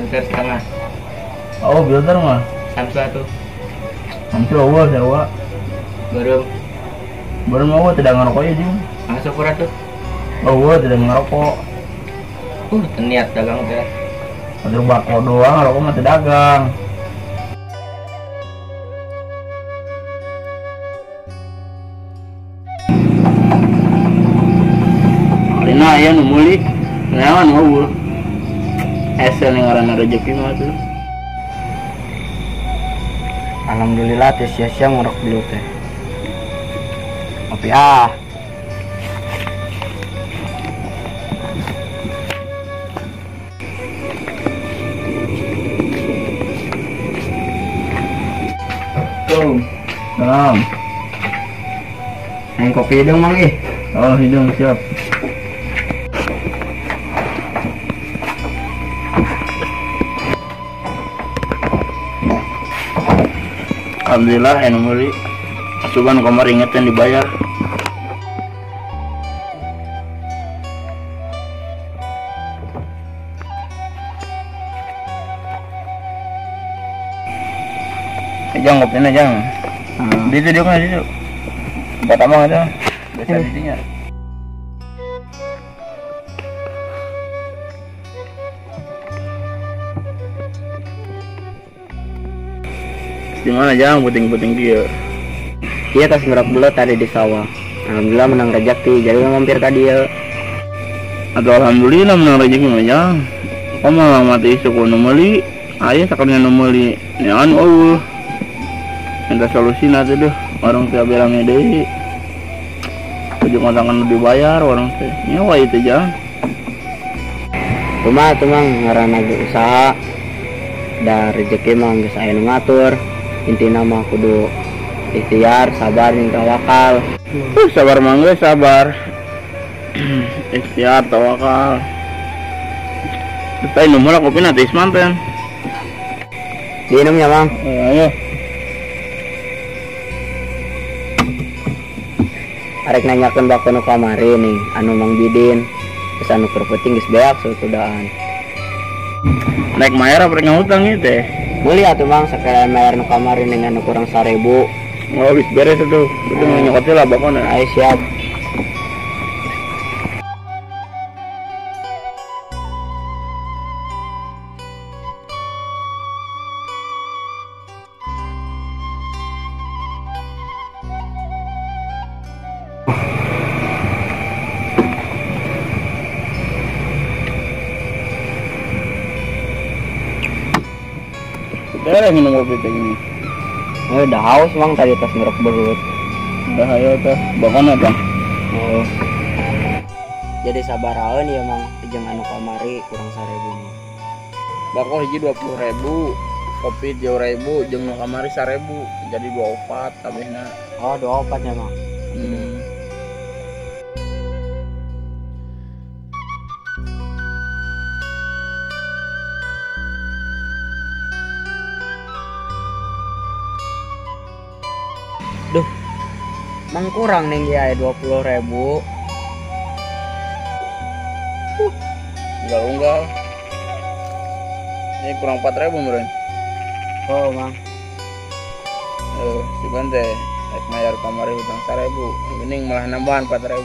Filter setengah. Oh, filter mah. Samsu atuh. Samsu eueuh sarua. Beureum. Beureum eueuh tidak ngerokok ya jeung. Masuk syukur atuh. Eueuh tidak ngerokok. Niat dagang teh. Aduh bako doang, rokok mah teu dagang. Alina aya nu meuli, naon eueuh. Ese ning ngaranna rezeki mah tuh. Alhamdulillah teh sia-sia ngorok dulu teh. Kopi ah. Salam. Yang kopi hidung mang ih. Oh hidung siap. Alhamdulillah anu meuli. Asuban kamar ingetan dibayar. Jang kopinya jang. Di itu dia kan di situ. Tempat abang ada. Biasa di sini. Di mana jang puting-puting dia? Iya tas ngerok belut tadi di sawah. Alhamdulillah menang rezeki, jadi mampir ka dieu. Atau alhamdulillah menang rezeki mah jang. Kok malah mati isuk nu meuli, aya sakalinya nu meuli. Neangan eueuh. Minta solusi nanti deh, warung teh rame deui. Ujung kontrakan lebih bayar warung teh. Nyawa itu jang. Kumaha tuh mang ngaranna ge usaha. Da rezeki mah geus aya nu ngatur. Intina mah kudu ikhtiar, sabar jeung tawakal. Sabar mah geus sabar. Ikhtiar tawakal. Kita minum lah kopi nanti isman teh. Diinum ya, Mang? Ayo. Arek nanyakeun bako nu kamari nih, anu Mang Bidin. Geus anu keur peuting geus beak sautudaan. Naik mayar apa rek ngahutang ieu teh? Meuli atuh Mang, sakalian mayar nu kamari dengan nu kurang 1000. Oh, geus beres atuh. Itu nyokot lah bakona. Ayo siap. Udah minum kopi teh gini. Oh, udah haus Mang tadi tas ngerok belut. Udah ayo teh, bakona teh. Oh. Jadi sabaraheun ya Mang, jeung anu kamari kurang 1000 mah. Bako hiji 20.000, kopi 3.000, jeung nu kamari 1.000, jadi 24 kabehna. Oh, 24 nya Mang. Duh, Mang kurang nih ya 20.000. Unggal-unggal. Ini kurang 4.000 meureun. Oh, Mang. Si Bante, rek mayar kamari hutang 1.000. Geuning malah nambahan 4.000.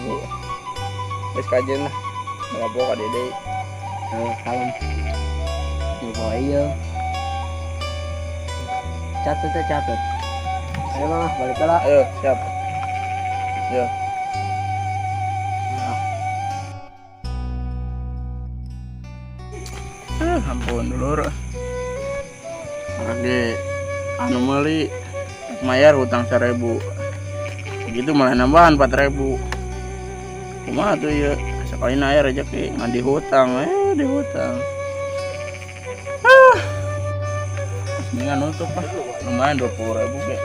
Geus kajeun lah. Ngelapo ka dede. Kalem. Ngopo ieu. Catet teh catet. Ayo Mang, balik lah. Ayo, siap. Yo. Ampun dulur. Ade anu meuli mayar hutang 1000. Begitu malah nambahan 4000. Kumaha tuh ieu? Sakalina aya rezeki ngan dihutang, dihutang. Mendingan nutup lah. Lumayan 20.000 ge.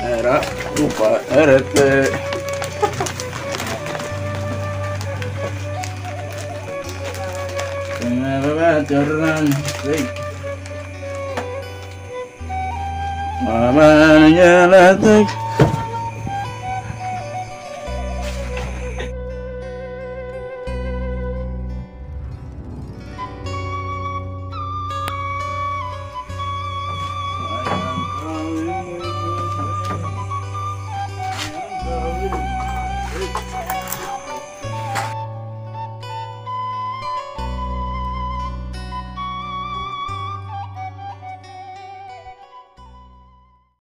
Era lupa RT. Mamanya letek.